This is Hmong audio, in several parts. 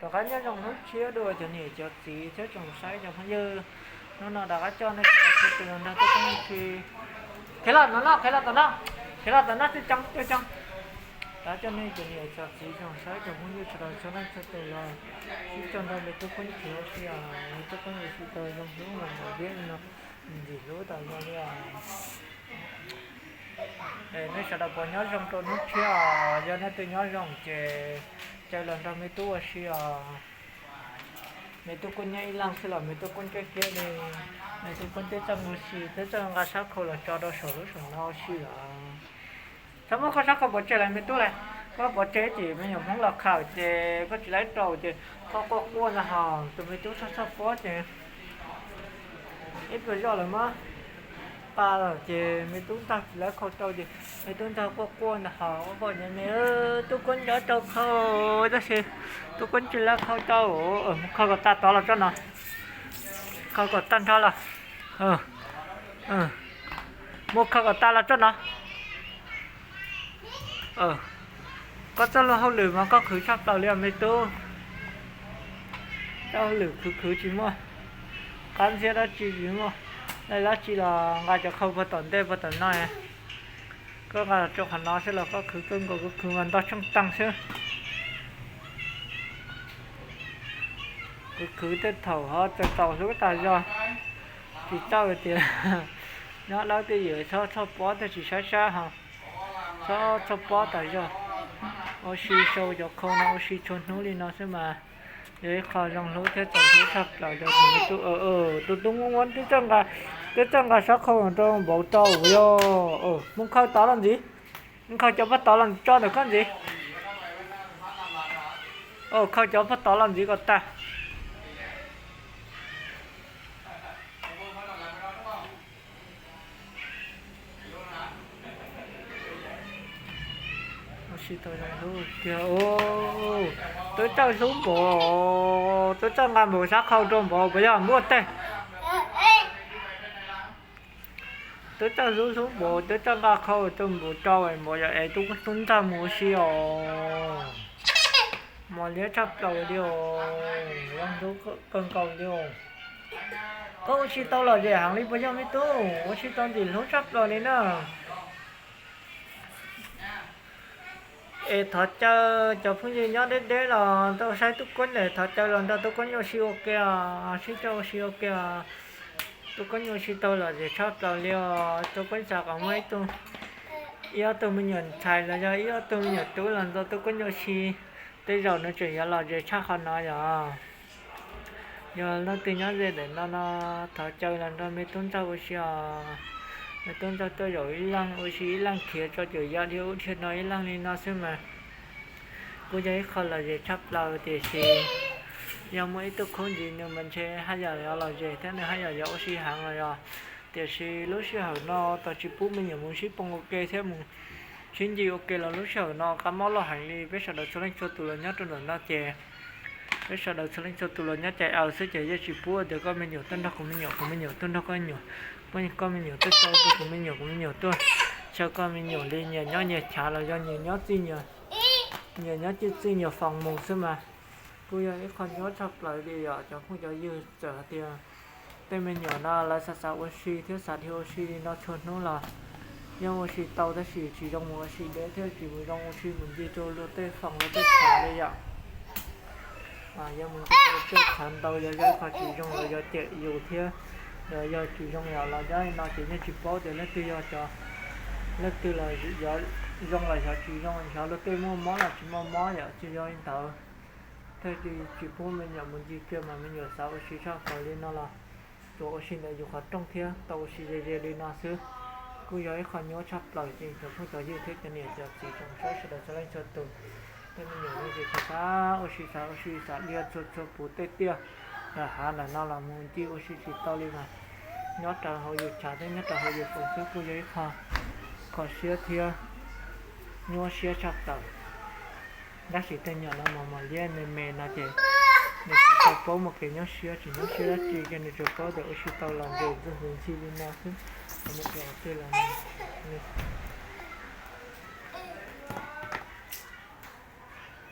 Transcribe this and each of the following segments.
Rov qab nyob zoo hnub tshiab dua cov niam cov txiv thiab tsoom saib cov phooj ywg. Hnub no rov qab coj nej sawv daws sib tw los nrog Tub Koob Ntxhi. Qhib los no, qhib los tom no, qhib los tom no, coob coob coob. Rov qab coj nej cov niam cov txiv tsoom saib cov phooj ywg sawv daws txhua leej txhua tus los sib coj nrog me Tub Koob Ntxhi ua si os. Me Tub Koob Ntxhi tau zoo hlub los mus liab li no, ntxim hlub tas zog li os. Nej sawv daws puas nyob zoo rau hnub tshiab os? Yog nej twb nyob zoo ces caw los nrog me tub ua si os. Me tub Koob nyob ib leeg xwb los me tub Koob caij kiab li. Me tub Koob twb txawj ua si, twb txawj nqa sab khau los tso rau saum lub saum no ua si os. Txhob muab koj sab khau pov tseg lawm me tub lauj. Koj pov tseg ces me nyuam Hmoob los khawm ces koj tsis laib rau ces koj quaj quaj ntag hos. Tus me tub txhoj txhoj pob ces ib pluag zoj lawm mab qa lawm ces me tub ntag tsis laib khau rau ces me tub ntag quaj quaj ntag hos. Ua pom nyob me tub Koob nyob rau khau tab sis tub Koob tsis laib khau rau. Mus khau kom tag tod los tsob no. Khau kom tag nrho los. Mus khau kom tag los tsob no. Koj txoj lub hauj lwm mas koj khwv tshaj plaws li os me tub. Txoj hauj lwm khwv khwv tsis muaj qab ntxhiab dab tsi, tsis muaj dab tsi los nqa cov khau puag tom ntej puag tom no. Koj nqa los rau qhov no xwb los koj khwv kawg nkaus, koj khwv mas nto tsheej taag xwb. Khwv khwv tej thaum ho txaus txaus hlub tas zog. Tsis txawj tias nyob dawb twj ywm txhob txhoj pob thiaj tsis saib sab ho. Txhob txhoj pob tas zog. Ua si sau cov khau no ua si txhua hnub li no xwb mas yog ib qho zoo hlub thiab txaus hlub tshaj plaws rau tus me tub. Tus tub Muaj Muaj twb txawj nqa, twb txawj nqa sab khau rau npaum rau yog. Mus khau tod los ntxiv. Khau cov pob tod los tso ntawm koj ntxiv. Khau cov pob tod los ntxiv kom tag. Ua si tau zoo hlub tiag. Twb txawj hlub npaum, twb txawj nqa npaum sab khau rau npaum puas yog npuaj teg. Twb txawj hlub hlub npaum, twb txawj nqa khau rau npaum rau npaum yog es tub tub ntag mus ua si os. Mos liab tshaj plaws li os, zoo hlub kawg nkaus li os. Koj ua si tau lom zem heev li puas yog me tub? Ua si tau ntxim hlub tshaj plaws li na. Es thov caw cov phooj ywg nyob deb deb los tau saib tub Koob es thov caw los nrog tub Koob ua si ua ke os, sib coj ua si ua ke os. Tub Koob ua si tau lom zem tshaj plaws li os. Tub Koob xav kom muaj ib tug, ib ob tug me nyuam ntxhais los yog ib ob tug me nyuam tub los nrog tub Koob ua si. Tej zaum nws tseem yuav lom zem tshaj qhov no yog. Yog leej twg nyob ze ntawm no no, thov caw los nrog me tub ntxawg ua si os. Me tub ntxawg tuaj zaum ib leeg ua si ib leeg khiav tso caum yaj dhia ub dhia no ib leeg li no xwb mas kuj yog ib qho lom zem tshaj plaws tiam sis yog muaj ib tug khaub ncaws nws mas ntshe haj yam yuav lom zem thiab nws haj yam yuav ua si heev los yog. Tiam sis lub sij hawm no tos tsis pub me nyuam mus sib poob ua ke thiab mus sib ncig ua ke los lub sij hawm no qab mob loj heev li. Peb sawv daws txhua leej txhua tus los nyob rau ntawm no ces peb sawv daws txhua leej txhua tus los nyob cai aws xwb ces yeej tsis pub tias koj me nyuam tuaj nrog kuv me nyuam, kuv me nyuam tuaj nrog koj me nyuam, koj me nyuam tuaj tso rau kuv me nyuam, kuv me nyuam tuaj tso koj me nyuam li. Nyias nyob nyias chav los yog nyias nyob txij nyias, nyias nyob txij nyias foos mus xwb mas kuj yog ib qho nyuaj tshaj plaws li yom. Cov phooj cov ywg txawm hais tias tej me nyuam no lawv xav xav ua si thiab xav dhia ua si li no txhua hnub los yeej ua si tau tab sis tsis zoo mus ua si deb thiab tsis mus zoo ua si mus ncig rau luag tej foos luag tej chav li yom. Yog mus ncig rau tej chav ntau yog yog ib qho tsis zoo los yog cem yus thiab, yog yog tsis zoo yom los yog li no ces yeej tsis paub tias leej twg yog cov, leej twg los yog zoo los yog tsis zoo, yog luag tej muaj mob los tsis muaj mob yom. Tsis yog li ntawd thiaj tsis pub me nyuam mus ncig kiag mas me nyuam xav ua si tshaj plaws li no los tsuas ua si ntawm yus qhov rooj thiab tau ua si ze ze li no xwb. Kuj yog ib qho nyuaj tshaj plaws ces cov phooj cov ywg thiab cov niam cov txiv tsoom saib sawv daws txhua leej txhua tus, tej me nyuam no ces xav ua si xav ua si xav dhia txhua txhua puv tej tiaj ntawm hav ntawm no los mus ncig ua si tsis tau li mas nyob rau hauv yus chav thiab nyob rau hauv yus foos xwb kuj yog ib qho kho siab thiab nyuaj siab tshaj plaws. Tab sis tej nyuam no mos mos liab me me no ces nws tsis tau paub muaj kev nyuaj siab tsis nyuaj siab dab tsi ces nws tsuas paub tias ua si tau los ntses ntxwg ntxhi li no xwb.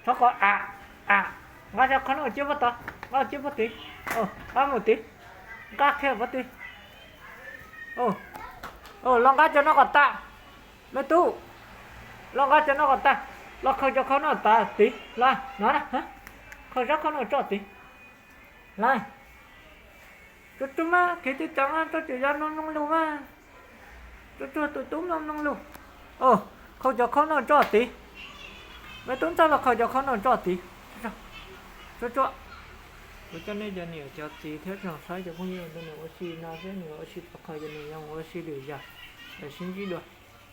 Txhob qhov a, a, Nqa cov khau no cia puag tod, nqa cia puag tid, nqa mus tid, nqa qhia puag tid. Los nqa cov no kom tas, me tub, los nqa cov no kom tas, los khaws cov khau no tas tid, los no, khaws sab khau no tso tid, los. Tsuag tsuag mas kev cai tso mas txhob txwm yog mloog mloog lus mas. Tsuag tsuag tus tub mloog mloog lus. Khaws cov khau no tso tid. Me tub ntxawg los khaws cov khau no tso tid. Tsuag tsuag. Kuv coj nej cov niam cov txiv thiab tsoom saib cov phooj ywg nrog nws ua si no thiab nws ua si tau qhov cov nws yoo ua si lwm yam. Sib ntsib dua.